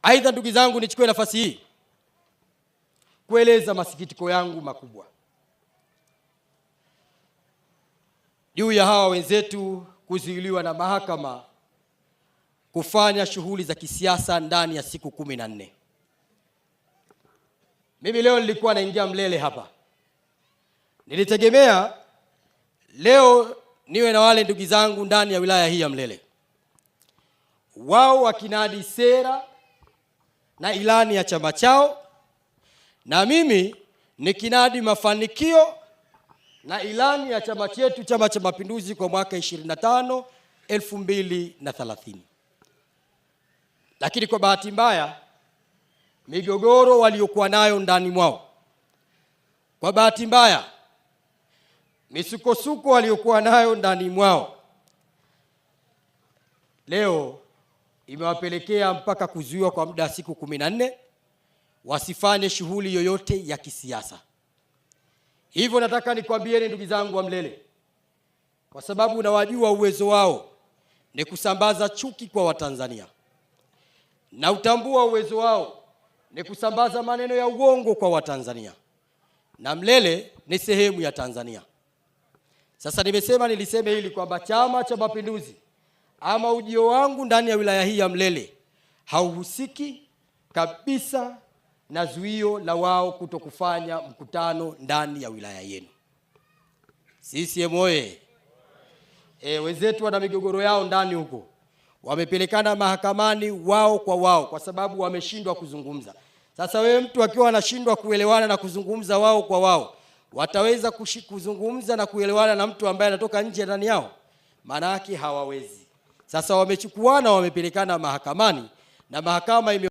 Aidha, ndugu zangu, nichukue nafasi hii kueleza masikitiko yangu makubwa juu ya hawa wenzetu kuzuiliwa na mahakama kufanya shughuli za kisiasa ndani ya siku 14. Mimi leo nilikuwa naingia Mlele hapa, nilitegemea leo niwe na wale ndugu zangu ndani ya wilaya hii ya Mlele, wao wakinadi sera na ilani ya chama chao, na mimi nikinadi mafanikio na ilani ya chama chetu, Chama cha Mapinduzi, kwa mwaka 25 2030. Lakini kwa bahati mbaya migogoro waliokuwa nayo ndani mwao, kwa bahati mbaya misukosuko waliokuwa nayo ndani mwao leo imewapelekea mpaka kuzuiwa kwa muda wa siku 14 wasifanye shughuli yoyote ya kisiasa. Hivyo nataka nikwambieni ndugu zangu wa Mlele, kwa sababu nawajua uwezo wao ni kusambaza chuki kwa Watanzania, na utambua uwezo wao ni kusambaza maneno ya uongo kwa Watanzania, na Mlele ni sehemu ya Tanzania. Sasa nimesema niliseme hili kwamba Chama cha Mapinduzi ama ujio wangu ndani ya wilaya hii ya Mlele hauhusiki kabisa na zuio la wao kutokufanya mkutano ndani ya wilaya yenu. CCM oye! Wenzetu wana migogoro yao ndani huko, wamepelekana mahakamani wao kwa wao kwa sababu wameshindwa kuzungumza. Sasa wewe mtu akiwa anashindwa kuelewana na kuzungumza wao kwa wao, wataweza kuzungumza na kuelewana na mtu ambaye anatoka nje ndani yao? Maana yake hawawezi. Sasa wamechukuana, wamepelekana mahakamani na mahakama ime